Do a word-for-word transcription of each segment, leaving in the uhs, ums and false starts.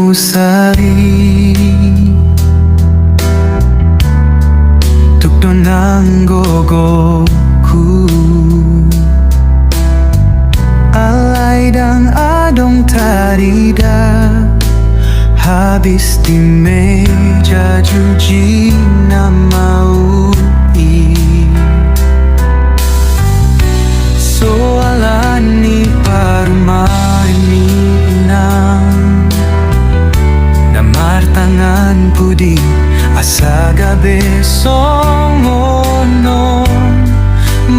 Sari, tuk do nang gogoku. Alai ndang adong tarida, habis di meja juji na mau i. So ala ni parumaen ni inang, na martangan pudi asa gabe songon on.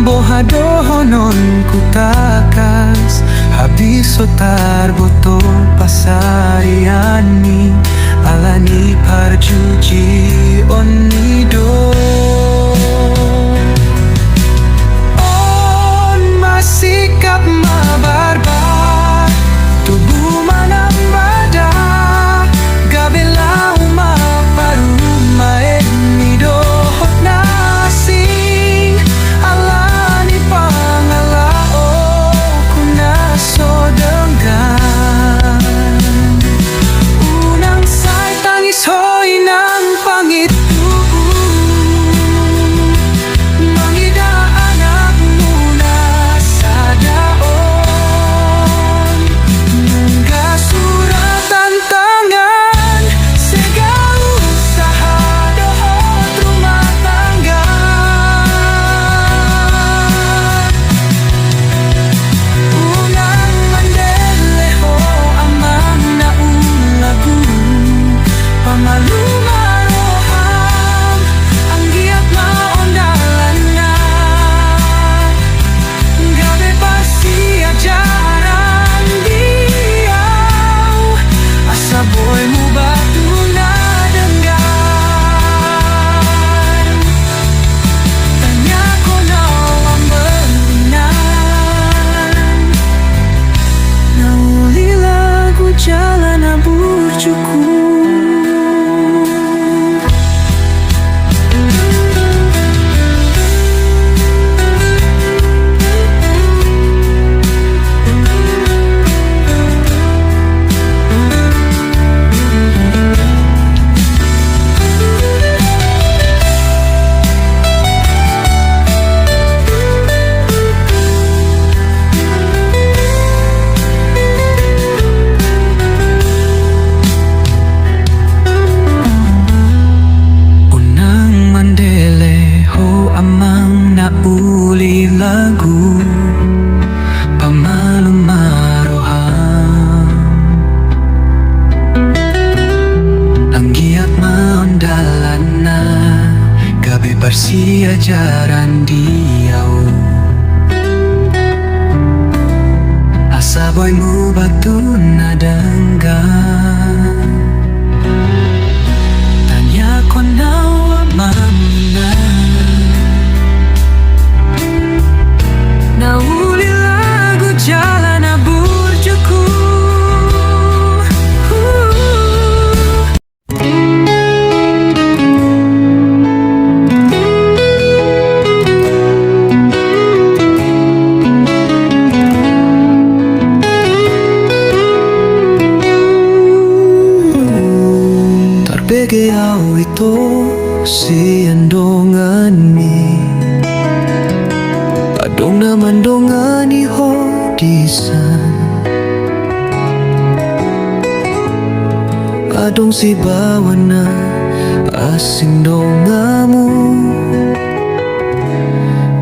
Boha dohononku tangkas, habis so tarboto pasarian ni, ala ni parjujion ni do. On ma sikap ma barbar, tubu ma na mada, gabe laho ma parumaen ni dohot na asing, ala ni pangalaoku na so denggan. Unang sai tangis ho inang pangidoonku, mangida anakmu na sada on. Nunga suratan tangan, sega usaha dohot rumah tangga. Unang mandele ho amang na uli lagu, pamalum ma roham, anggiat ma on dalanna gabe parsiajaran di ahu, asa boi mubatu na denggan. Tanyahon au amang inang, na uli lagu jala na burju. Unang mandele ho amang na uli lagu, pamalum ma roham, anggiat ma on dalanna gabe parsiajaran di ahu, asa boi mubatu na denggan. Tanyahon au amang inang, na uli lagu jala na burju. Tarbege au ito sian donganmi, adong na mandongani ho disan. Adong sibawa na asing donganmu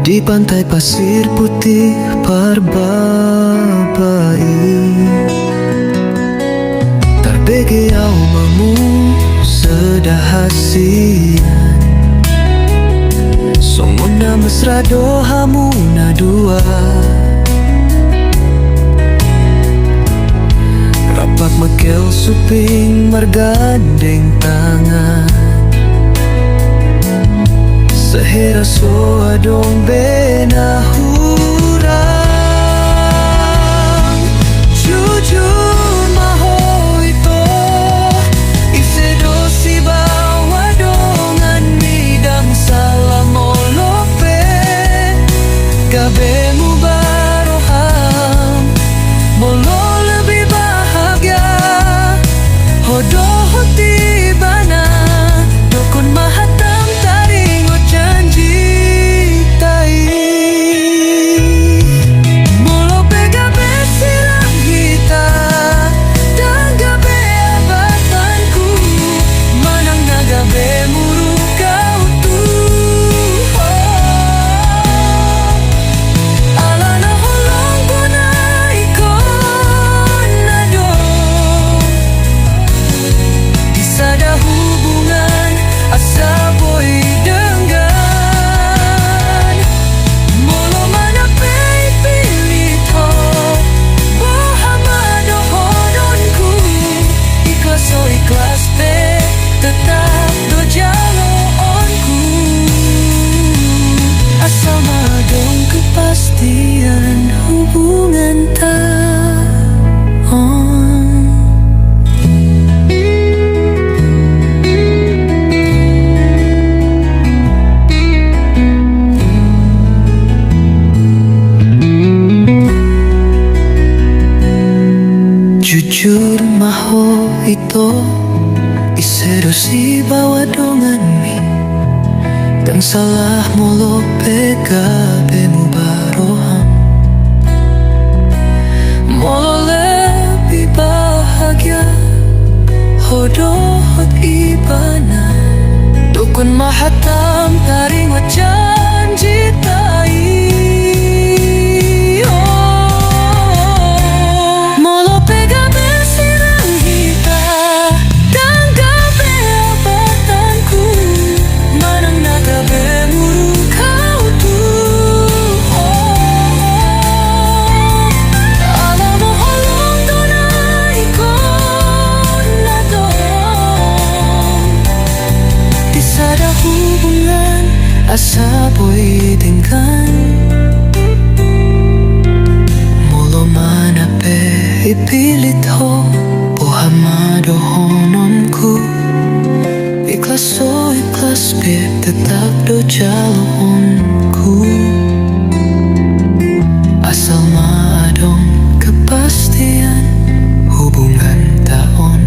di pantai Pasir Putih Parbaba i. Tarbege au mamungka sada hasian, songon na mesra do hamu na dua. Rap mangkel suping margandeng tangan, sahira so adong be na hurang. Jujur ma ho ito, ise do sibawa donganmi, ndang sala molo pe gabe muba roham, molo lebih bahagia ho Jujur ma ho ito, ise do sibawa donganmi. Ndang salah molo pe gabe muba roham. Molo lebih bahagia ho dohot ibana, dokon ma hatam taringot janjita i. Oh, molo pe gabe sirang hita, ndang gabe abatanku manang na gabe muruk au tu ho. Alana holong do na ingkon adong di sada hubungan asa boi denggan. Molo mana pe ipilit ho, boha ma dohononku? Ikhlas so ikhlas pe tetap do jaloonku. Asal ma adong kepastian hubunganta on.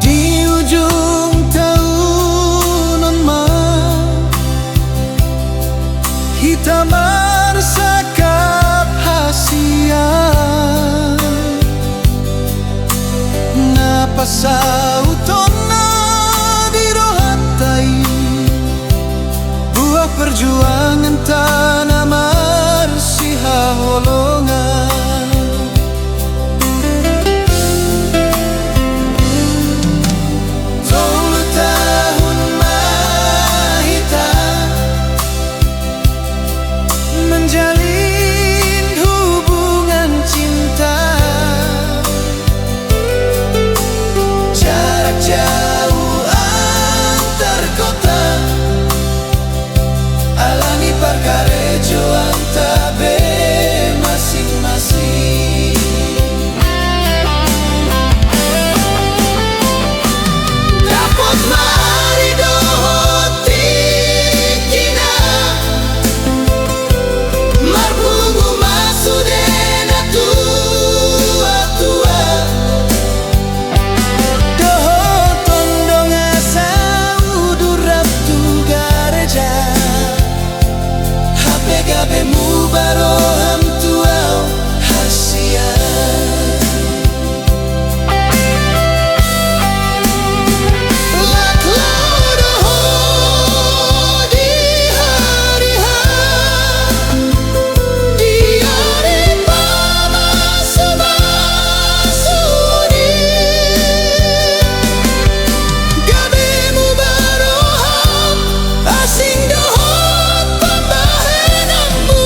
Di ujung taon on ma hita marsangkap hasian. Na pasautonna di rohanta i, buah perjuanganta na marsihaholongan. Tolu tahun ma hita menjalin hubungan cinta. Jarak jauh antar kota, alani parkarejoanta be masing-masing. Dapot ma ari dohot tingkina, marpungu ma sude na tua-tua. Dohot ondong asa udur rap tu gareja. Hape gabe muba roham tu au hasian. Laklak do ho di hariha, di ari pamasu-masuni. Gabe muba roham asing dohot pambahenanmu.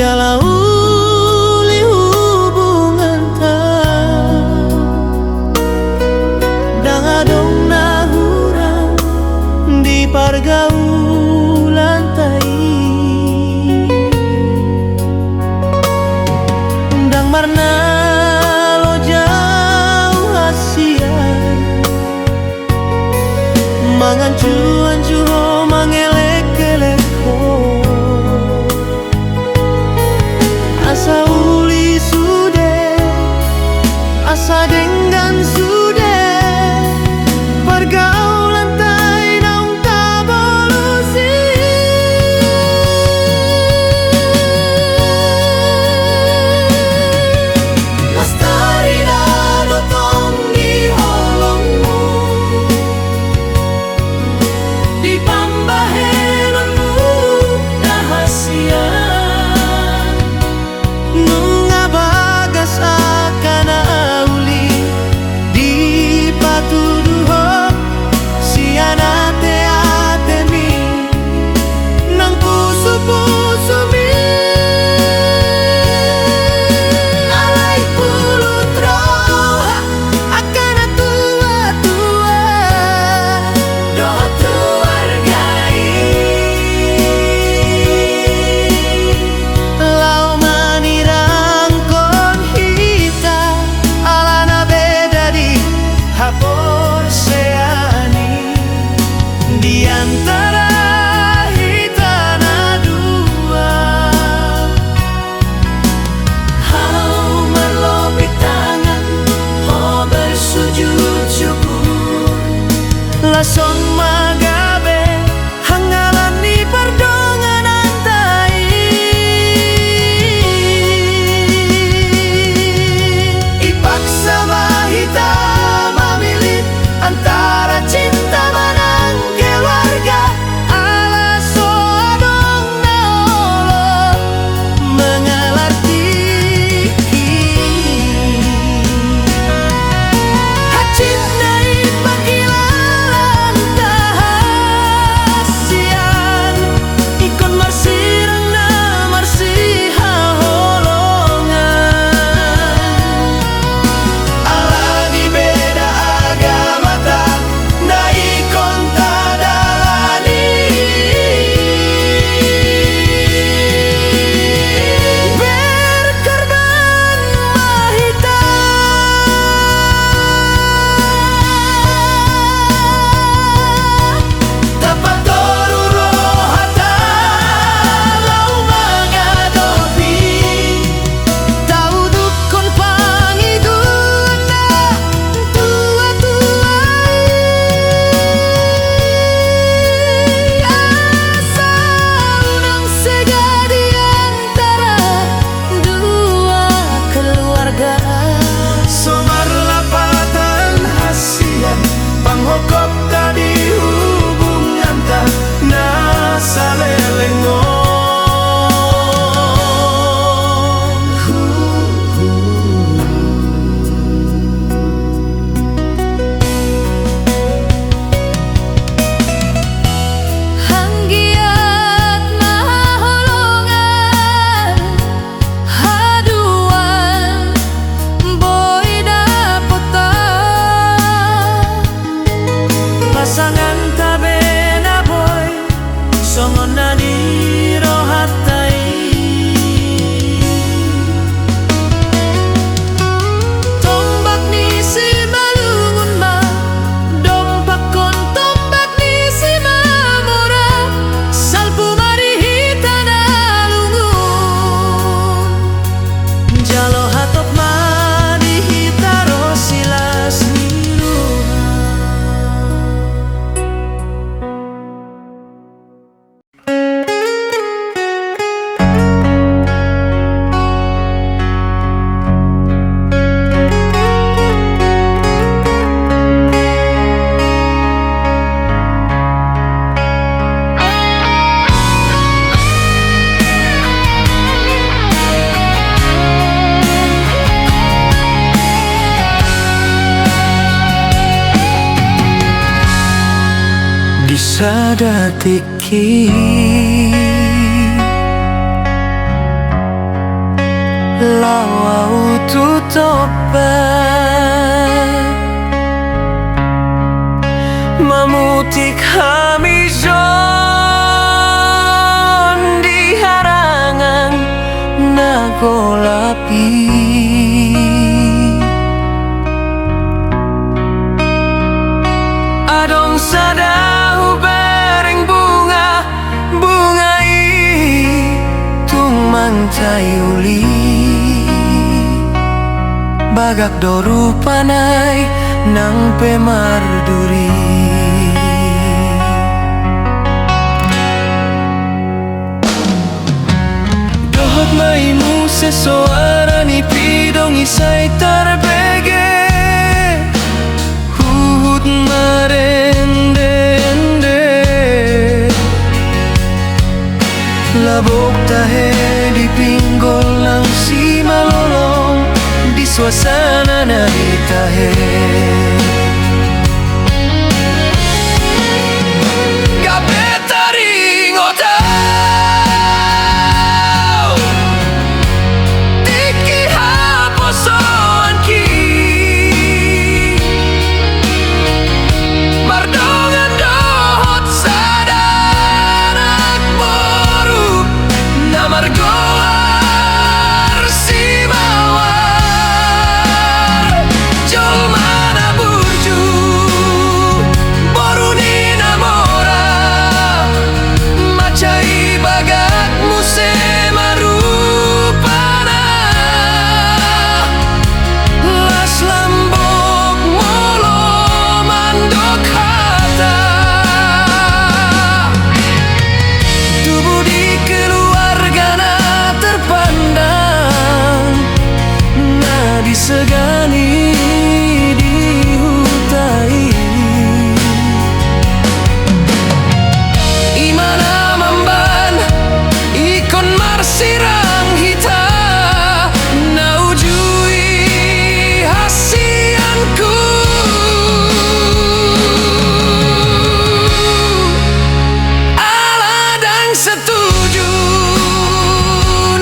Ala uli hubunganta, ndang adong na hurang di pargaulanta i. Ndang marnalo jau hasian, manganju-anju ho, mangelek-elek ho. Asa uli sude, asa denggan sude, pargaulanta i naung tabolus i. Las tarida do tong di holongmu, di pambahenonmu na hasian. Nunga bagas angka na uli dipatuduhon sian ate-atemi nang pusu-pusumi. Alai pulut roha angka na tua-tua dohot keluarga i, laho manirangkon hita ala na beda di haporseaon i di antara hita na dua. Hau marlopi tangan, ho bersujud syukur. Las on ma gabe hanggalan ni pardongananta i. Dipaksa ma hita mamillit antara cinta manang keluarga, ala so adong na olo mangalarti. Hansit na i parkilalanta hasian, ingkon marsirang na marsihaholongan. Ala ni beda agamanta na ingkon tadalani, berkorban ma hita. Tapatoru rohanta laho mangadopi, taudukkon pangidoan na tua-tua i, asa unang sega di antara dua keluarga. So marlapatan hasian panghogop ta di hubunganta na saleleng on. Anggiat ma haholongan, haduan boi dapotta, pasanganta be na boi songon na di rohanta i. Tombak ni Simalungun ma dompakkon tombak ni Simamora, salpu ma di hita na lungun, jalo hatop ma di hita ro silas ni roha. Di sada tingki laho ahu tu tompa. Mamutik hamijon di harangan na golap i. Adong sada hubereng bunga, bunga i tung mantai uli. Bagak do rupana i nang pe marduri. Dohot ma i muse soara ni pidong i sai tarbege, huhut marende-ende. Labok tahe di pinggol nang simalolong di suasana na i tahe. Gabe taringot ahu tingki haposoanki. Mardongan dohot sada anak boru na margoar Simawar. Jolma na burju, boru ni na mora, mansai bagak muse ma rupana. Las lambok molo mandok hata. Tubu di keluarga na terpandang, na disegani di huta i. I ma na mambahen ingkon marsirang hita, na uju i hasianku. Ala ndang setuju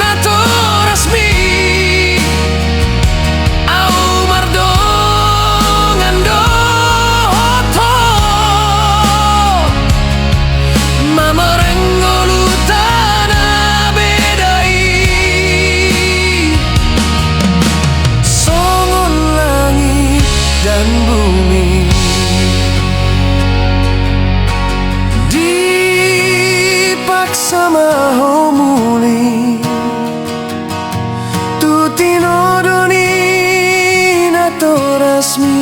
natorasmi, ahu mardongan dohot ho, mamoreng ngoluta na beda i. Songon langit dan bumi, dipaksa ma ho muli tu tinodo ni natorasmi.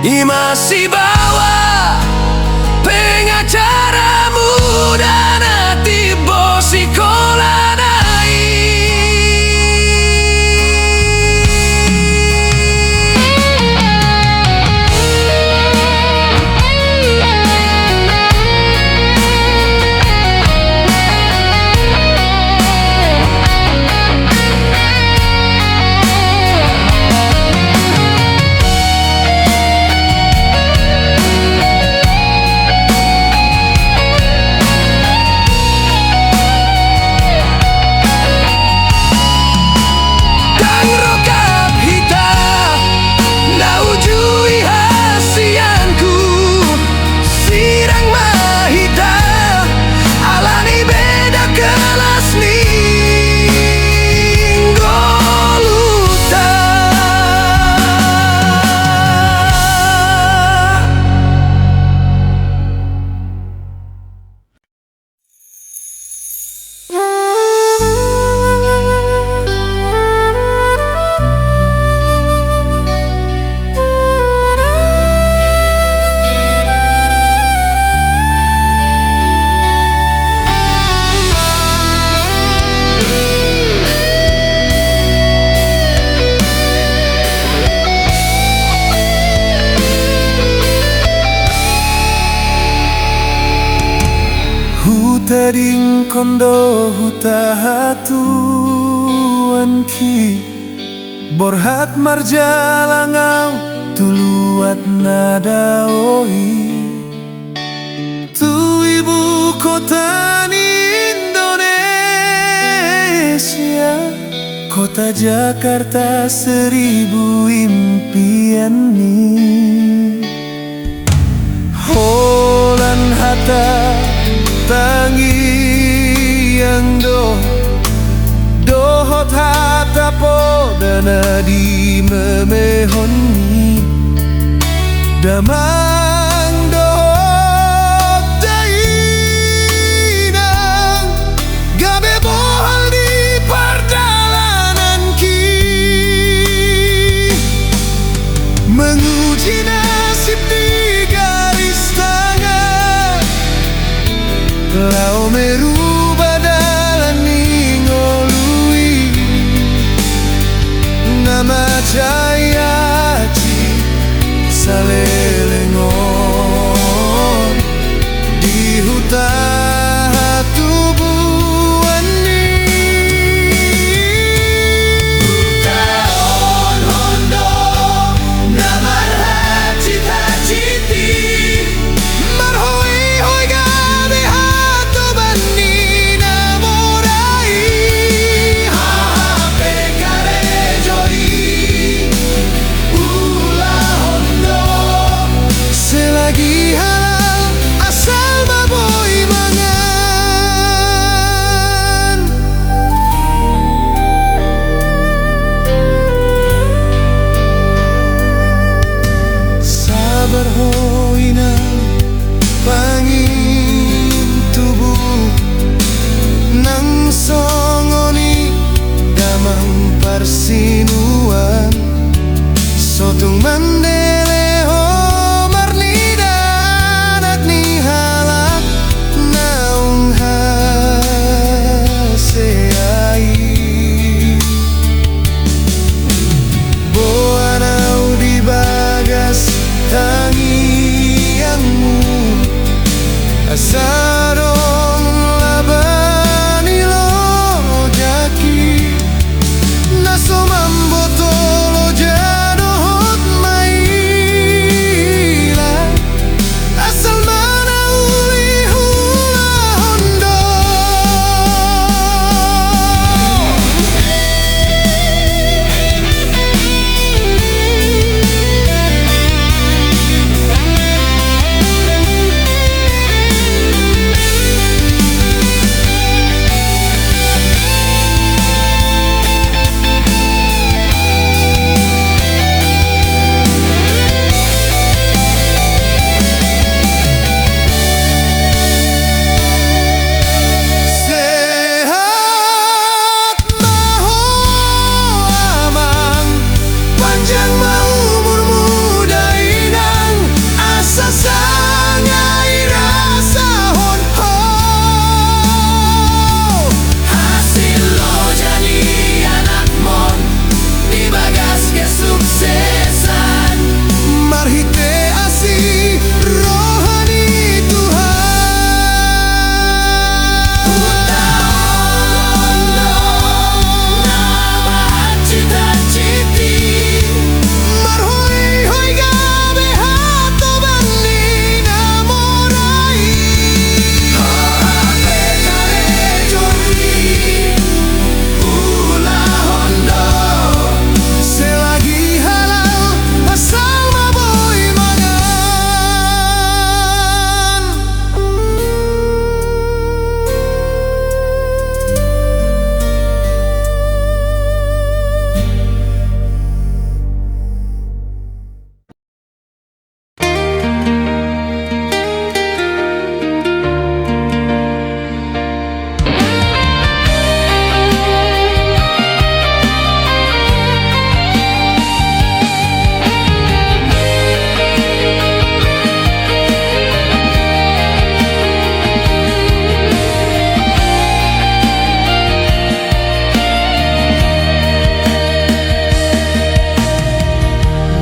I ma sibawa pengacara muda na timbo sikolana i. Ndang rongkap hita, na uju i hasianku. Sirang ma hita, ala ni beda kelas ni ngoluta. Hutadingkon do huta hatuanki, borhat marjalang ahu tu luat na dao i, tu ibu kota ni Indonesia. Kota Jakarta seribu impian ni. Holan hata tangiang do, dohot hata poda na dimemehon ni damang dohot dainang. Gabe bohal di pardalananki, menguji nasib di garis tangan, laho merubah dalan ni ngolu i. Na mansai aci saleleng on di huta hatubuan i. Huta on hondo na marhacit-hacit i, marhoihoi gabe hatoban ni na mora i. Hape karejo i ulahon do, selagi halal asal ma boi mangan. Sabar ho inang pangintubu, nang songon i damang parsinuan. So tung mandele ho marnida anak ni halak naung hasea i. Boan au di bagas tangiangmu, asa adong laba ni lojak i, na so mamboto loja dohot maila. Asal ma na uli ulahon do. Sehat ma ho amang, panjang ma umurmu dainang, asa sanga i rasahon ho hasil loja ni anakmon di bagas kesuksesan marhite asi roha ni Tuhan. Huta on do na mahacit-hacit i, marhoihoi gabe hatoban ni na mora i. Hape karejo i ulahon do, selagi halal asal ma boi mangan.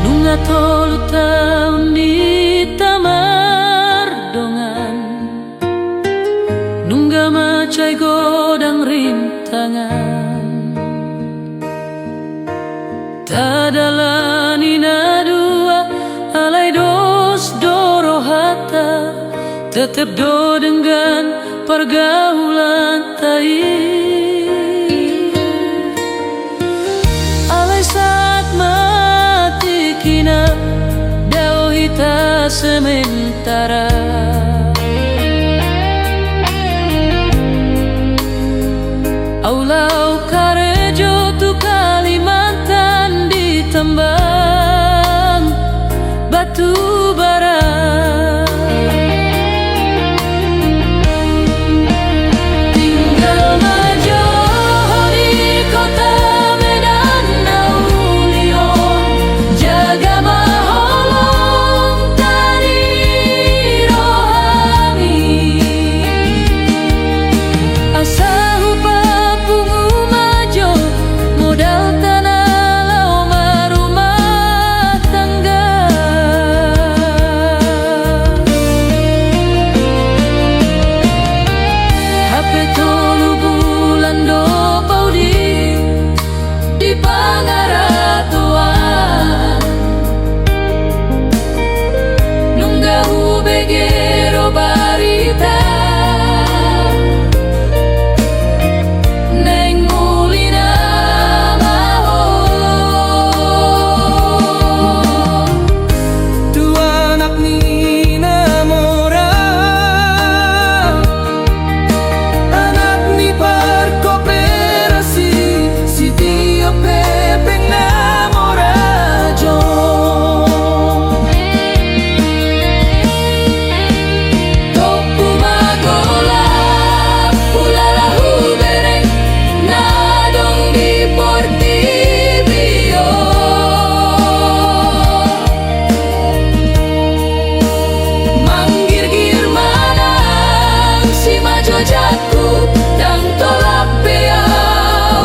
Nunga tolu taon hita mardongan, nunga mansai godang rintangan. Tadalani na dua, alai dos do rohanta, tetep do denggan pargaulanta i. sementara. Au laho karejo tu Kalimantan di tambang batu bara. Tinggal ma jo ho di kota Medan na uli on, jaga ma holong ta di rohami. Asa hupapungu ma jo modal tana laho marumah tangga. Hape tolu bulan do paudi di pangaratoan. Nunga hubege ro barita, naeng mulina ma ho tu anak ni na mora. Anak ni parkoperasi, sitiop hepeng na mora jo. Tompu ma golap, hulala hubereng na adong di portibi on. Manggirgir ma nang simajojakku, ndang tolap be au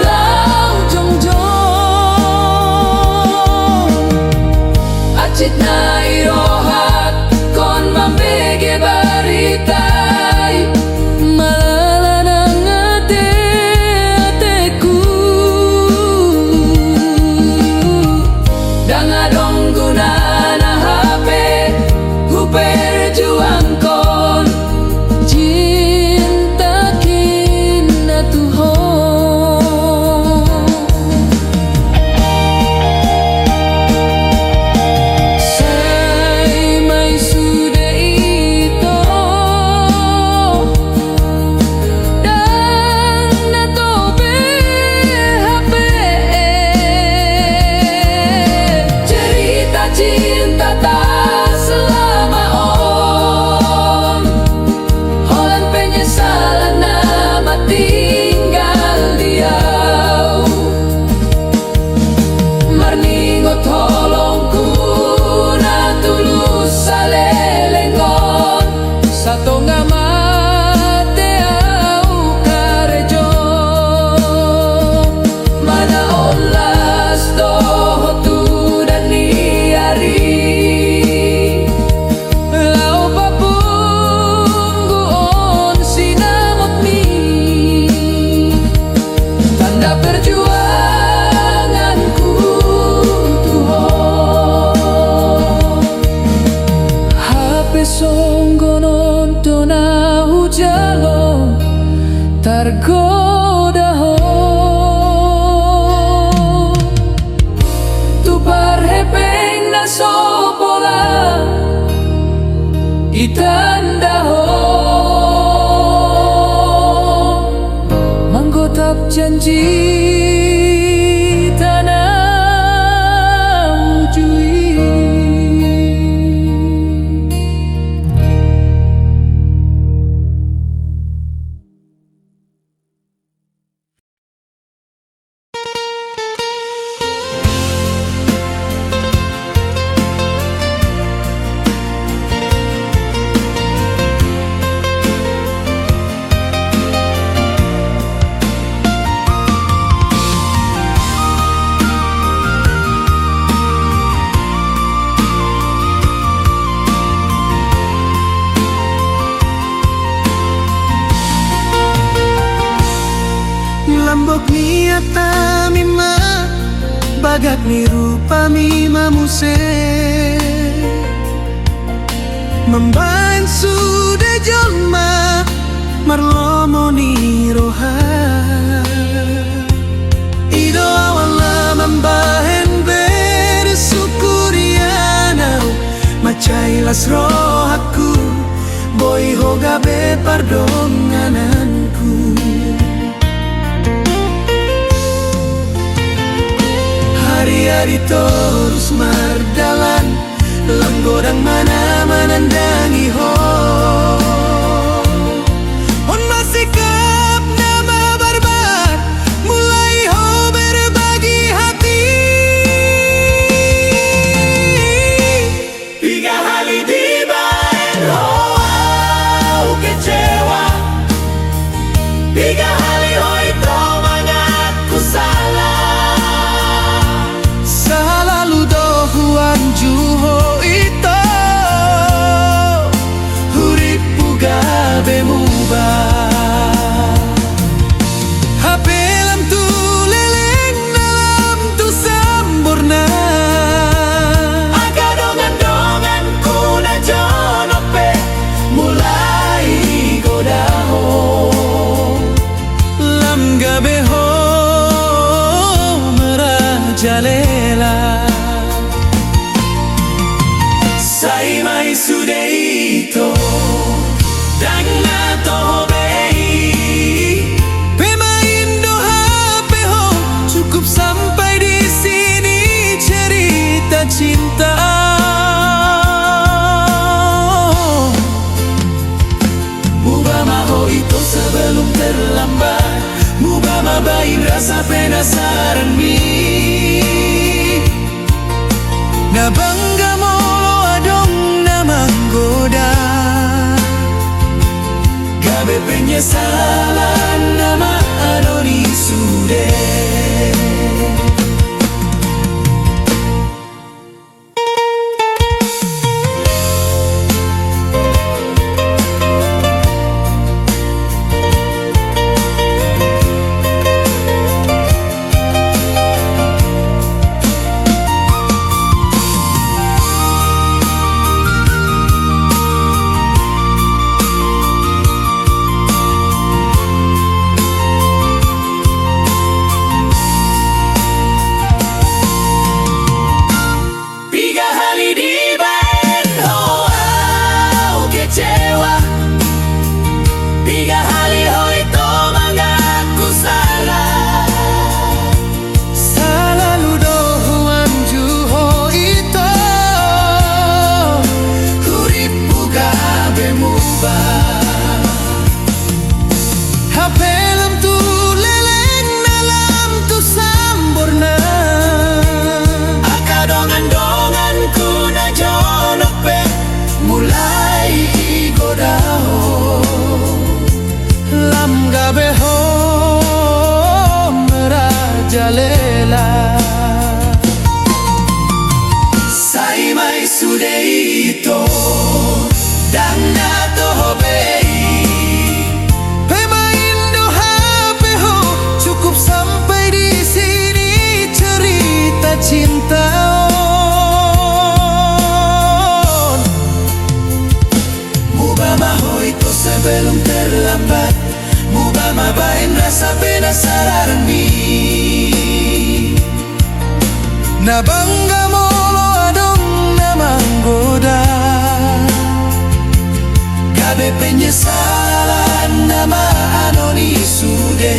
laho jongjong. Hansit na i rohangkon mambege barita i, malala nang ateatengku. Ndang adong gunana hape huperjuangkon cintaku na tu ho. Sai ma i sude ito, ndang na tau be hape cerita cintata selama on. Holan penyesalan nama tinggal di au. Marningot holongku na tulus saleleng on, satonga mate au karejo. Mana on las dohot udan ni ari, laho papungguon sinamotmi, tanda perjuanganku tu ho. Hape songon on do na hujalo, targoda ho tu parhepeng na so pola ditanda ho, manggotap janjita na uju i. Lambok ni hatami ma, bagak ni rupami ma muse, mambahen sude jolma marlomo ni roha. I do au ala mambahen be, disyukuri an au, mansai pardongananku. Hariari torus mardalan, lam godang ma na manandangi ho. On ma sikap na mabarbar, mulai ho berbagi hati. Piga hali dibaen ho ahu kecewa, piga hali ho ito mangaku sala. Salalu do huanju ho ito, hurippu gabe muba. Hape lam tu leleng na lam tu samborna. Angka dongandonganku na jonok pe mulai goda ho. Lam gabe ho merajalela. Sai ma i sude ito, ndang na toho be i. Pemain do hape ho, cukup sampai di sini cerita cinta. Muba ma ho ito sebelum terlambat. Muba ma baen rasa penasaranmi. Na bangga molo adong na manggoda. Gabe penyesalan nama adong i sude. Piga hali dibaen ho ahu kecewa. Piga hali ho ito mangaku sala. Salalu do huanju ho ito. Hurippu gabe muba. Hape lam tu leleng na lam tu samborna. Angka dongandonganku na jonok pe mulai goda ho. Lam gabe ho merajalela. Sai ma i sude ito, ndang na toho be i. Pemain do hape ho, cukup sampai di sini cerita cinta on. Muba ma ho ito sebelum terlambat. Muba ma baen rasa penasaranmi. Na bangga molo adong na manggoda. Gabe penyesalan nama adong i sude.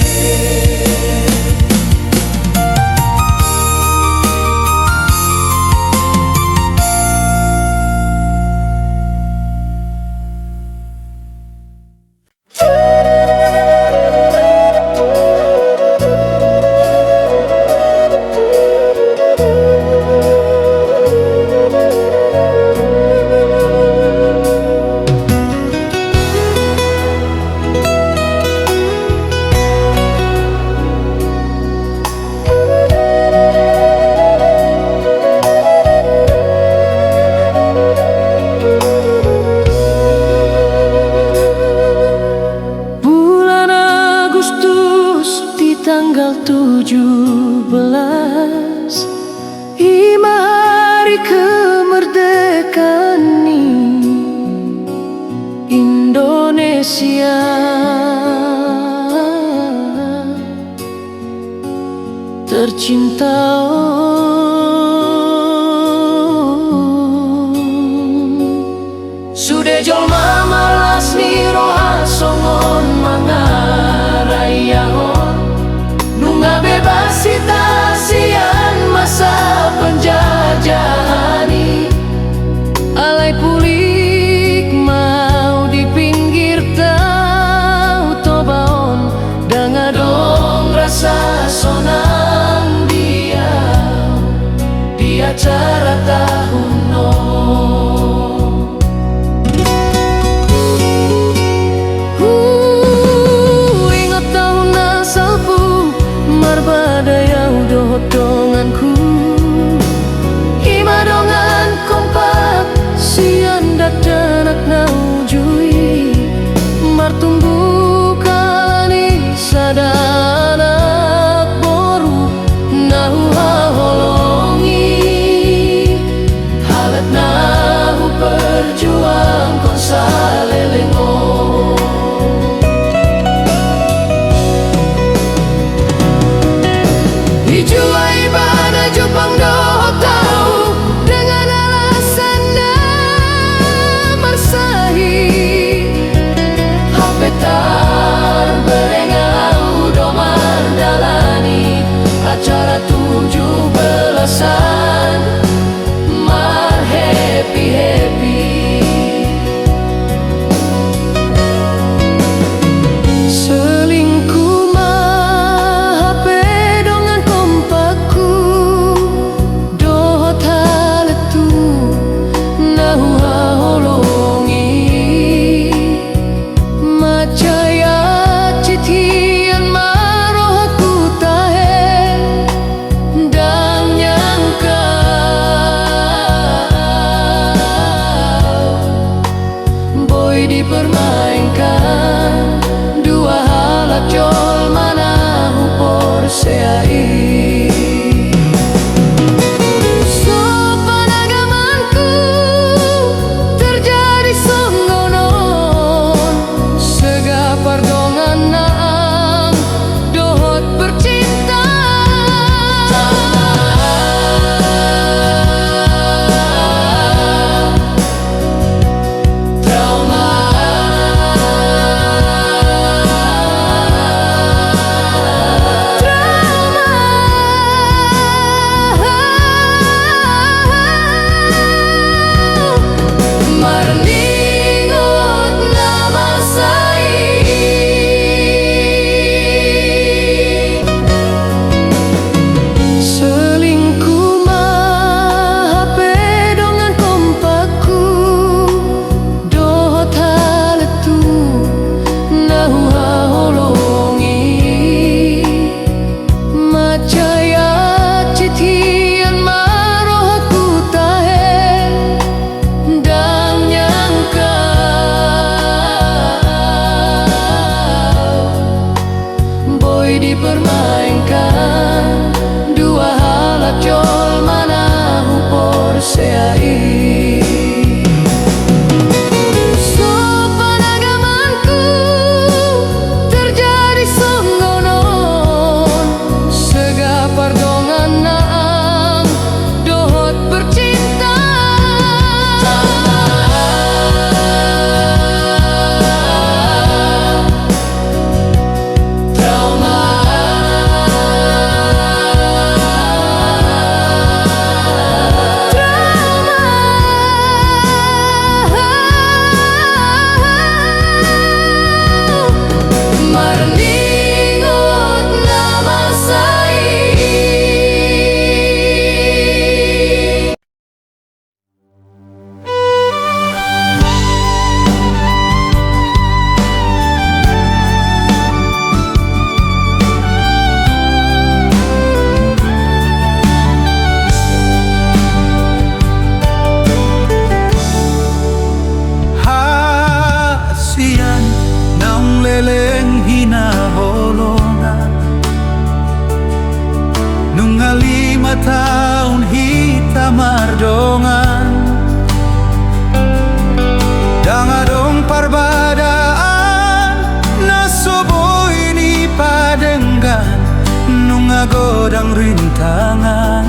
Bulan Agustus di tanggal tujuh belas, i ma hari kemerdekaan ni Indonesia. Tercinta on. Sude jolma ma las ni roha so Sopan agamanku terjadi songon on, sega pardonganan dohot percintaan. Trauma. Trauma. Marningot na masa i. Selingkuh ma hape dongan kompakku dohot haletu na huhaholongi. Mansai hansit hian ma rohangku tahe, ndang nyangka boi dipermainkan dua halak jolma na huporsea i. Sopan agamanku terjadi songon on, sega pardonganan dohot percintaan. Trauma. Trauma. Marningot na masa i. Hasian naung leleng hinaholongan, nunga lima taon hita mardongan. Ndang adong parbadaan na so boi nipadenggan, nunga godang rintangan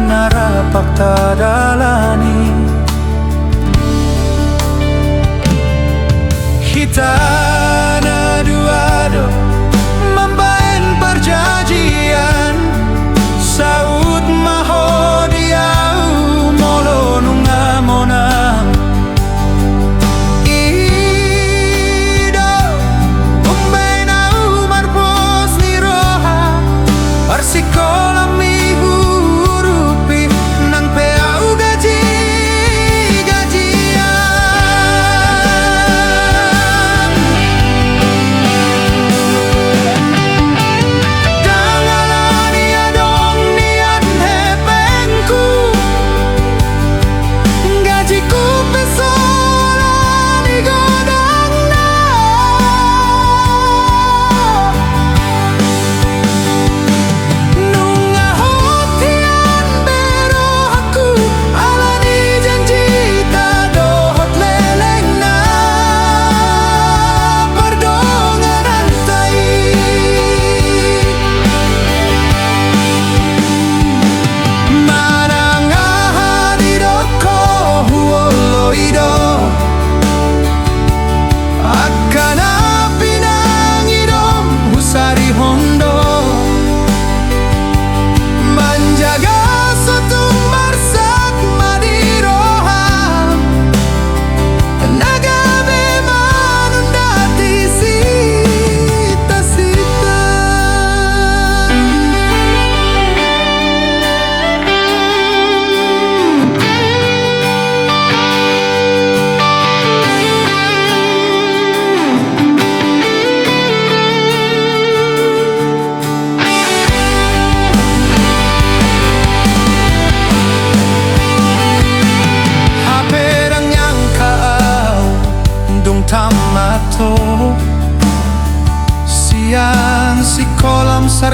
na rap tadalani. Hita na dua do mambaen parjanjian, saut ma ho di ahu molo nunga monang. I do umbaen ahu marpos ni roha, parsingkola mi huurupi nang pe ahu gaji-gajian.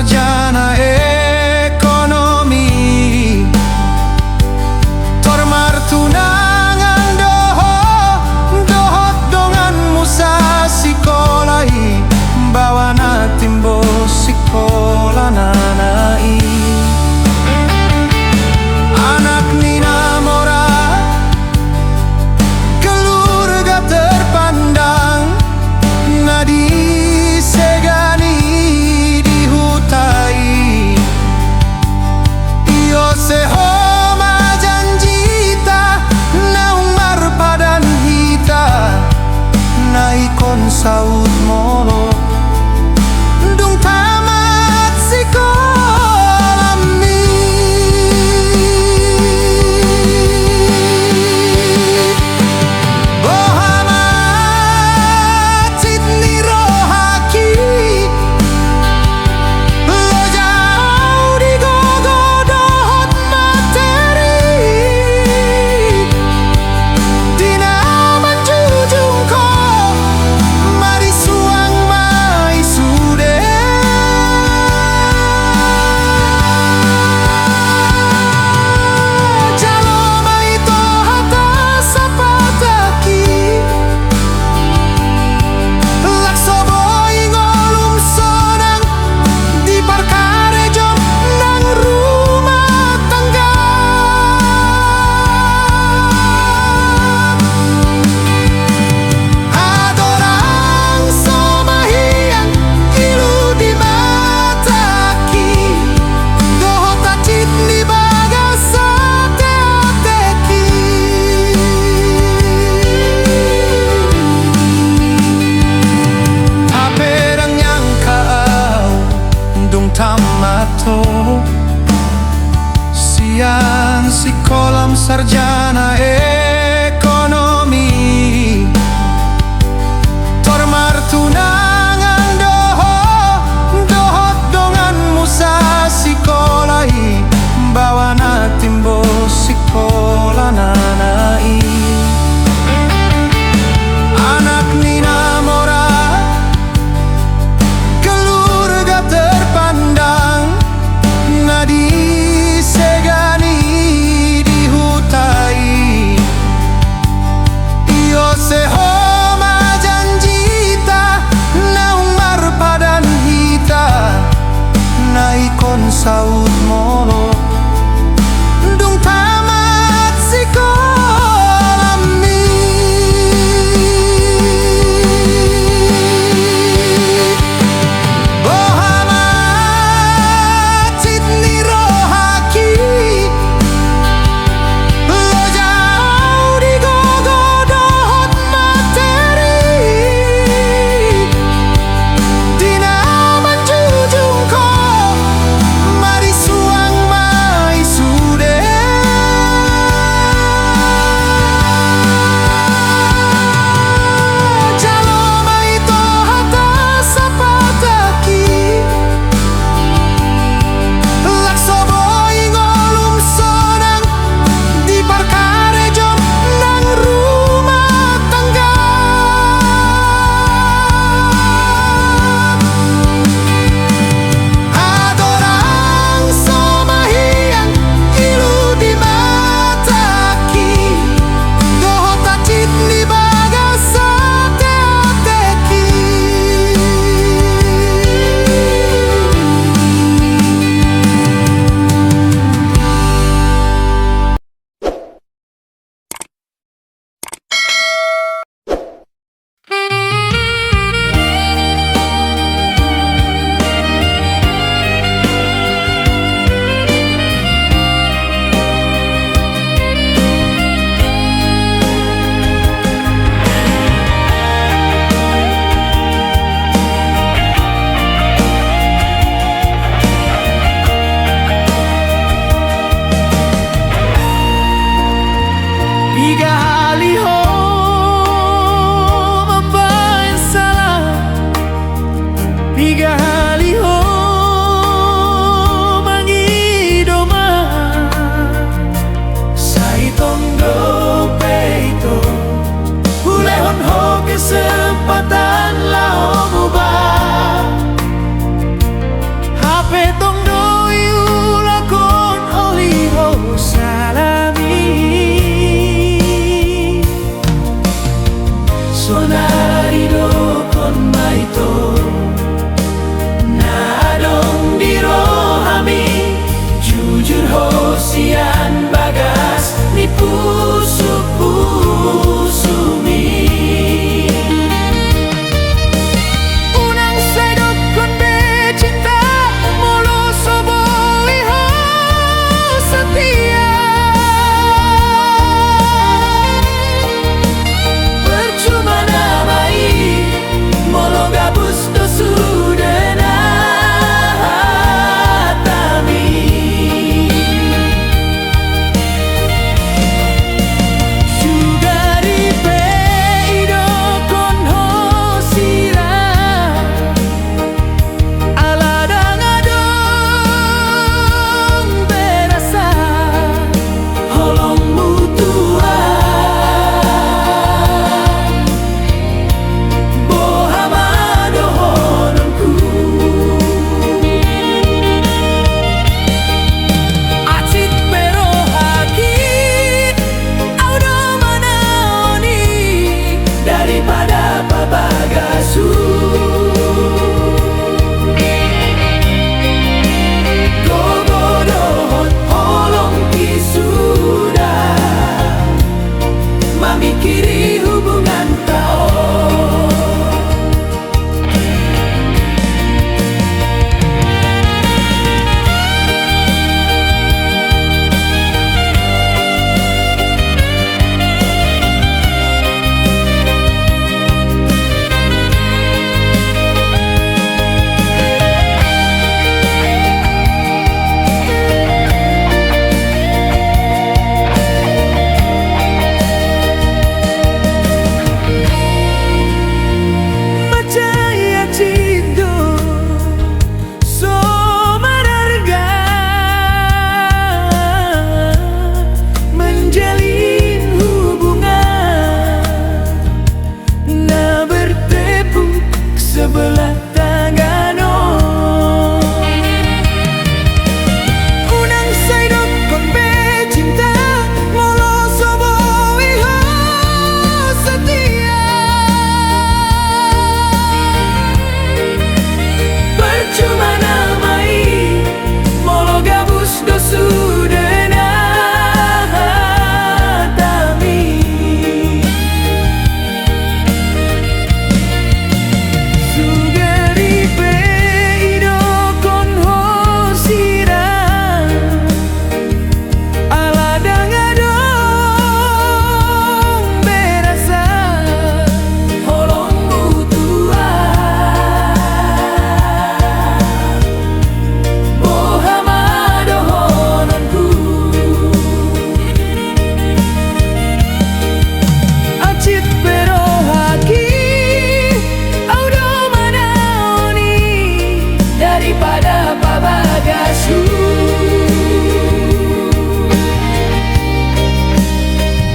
sarjana ekonomi. Tor martunangan do ho dohot donganmu sasikola i, baoa na timbo sikolana i. Anak ni na mora, keluarga terpandang na disegani di huta i. Iose ho ma janjita naung marpadan hita, na ingkon saut molo dung tamat sikolami. Boha ma cit ni rohangki, loja au di gogo dohot materi. Di na manjujung ho marisuang ma i sude. Jalo ma ito hata sapatangki, laos so boi ngolum sonang di parkarejoon nang rumah tangga. Adorang so mahiang ilu di matangki, dohot acit ni bagas ateateki. Hape ndang nyangka au dung tamat ho sian sikolam sarjana ekonomi, tor martunangan do ho dohot donganmu sasikola i, baoa na timbo sikolana i. Anak ni na mora, keluarga terpandang na disegani di huta i. Iose ho ma janjita naung marpadan hita, na ingkon saut molo dung tamat sikolami. Boha ma cit ni rohangki, loja au di gogo dohot materi. Di na manjujung ho marisu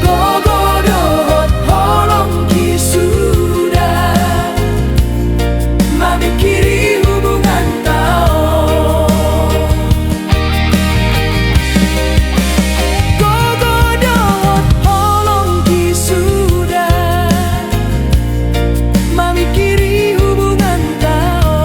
Gogo dohot holongki suda mamingkiri hubunganta on. Gogo dohot holongki suda mamingkiri hubunganta on.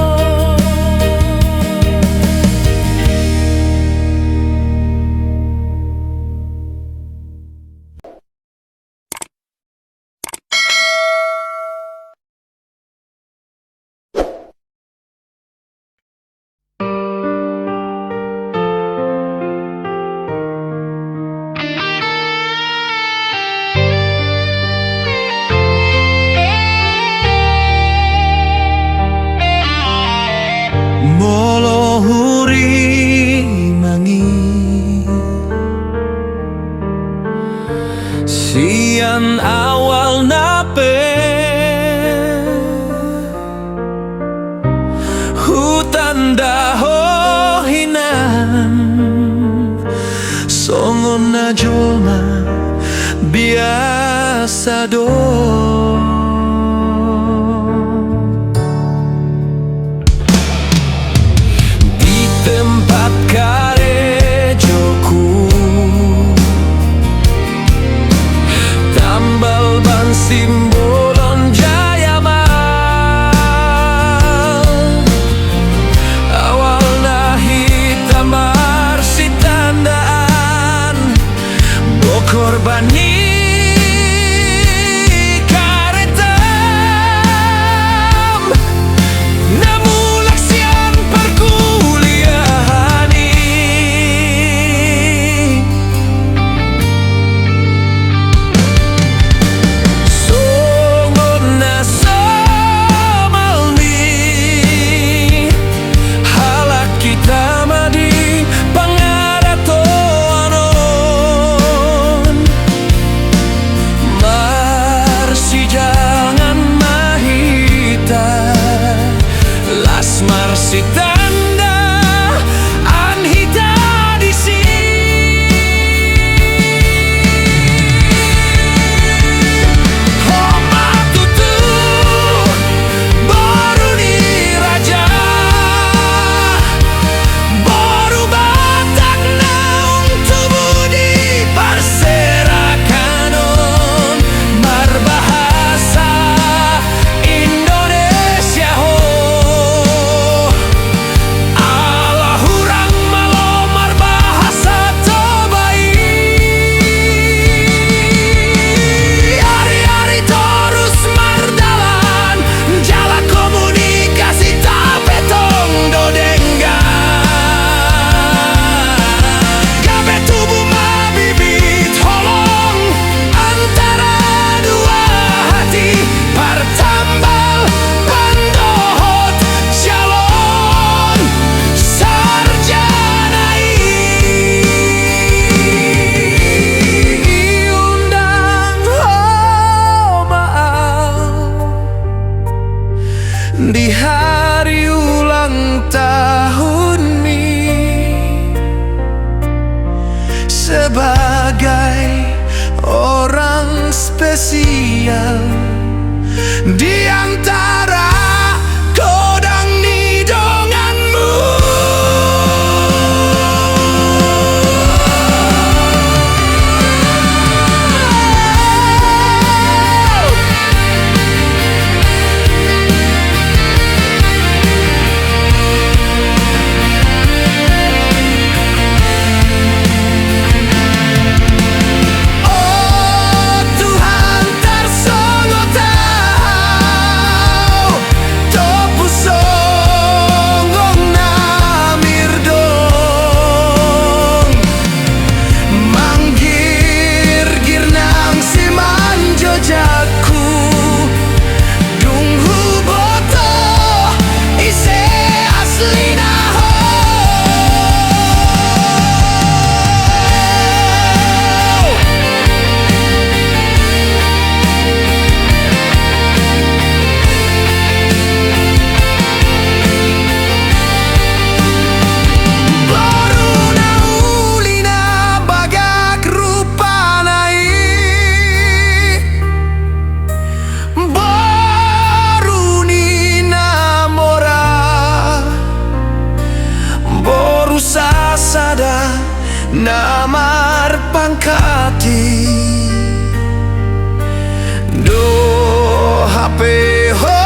Molo hurimangi sian awalna pe, hutanda ho hinan songon na jolma biasa do. Di tempat karejoku, tambal ban Simbolon jaya ma awalna hita marsitandaan. Bokor ban ni karetam na mulak sian parkuliahan i. Songon na somal ni halak hita ma di pangaratoan on, marsijangan ma hita, las marsitandaan hita disi. Homa tutu boru ni raja, boru Batak naung tubu di parserakan on, marbahasa Indonesia ho. Ala hurang malo marbahasa Toba i. Ari-ari torus mardalan jala komunikasita pe tong do denggan. Gabe tubu ma bibit holong antara dua hati, partambal ban dohot jaloon sarjana i. Iundang ho ma au di hari ulang tahunmi sebagai orang spesial di antara godang ni donganmu. O Tuhan, tarsongot Tuhan Na marpangkat i do hape ho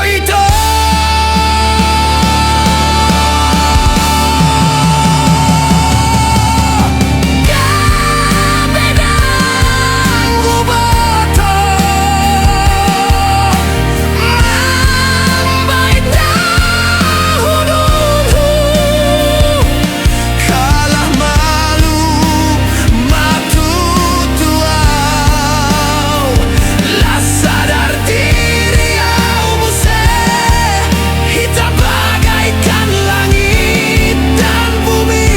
ito. Gabe dang huboto mambahen na hundulhu. Kalah malu ma tutu au, las sadar diri au muse. Hita bagaikan langit dan bumi.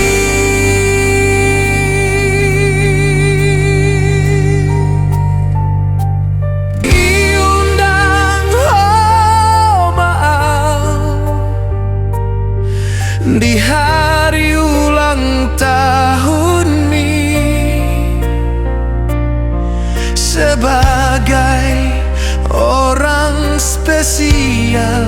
Iundang ho ma au di hari ulang tahunmi sebagai orang spesial.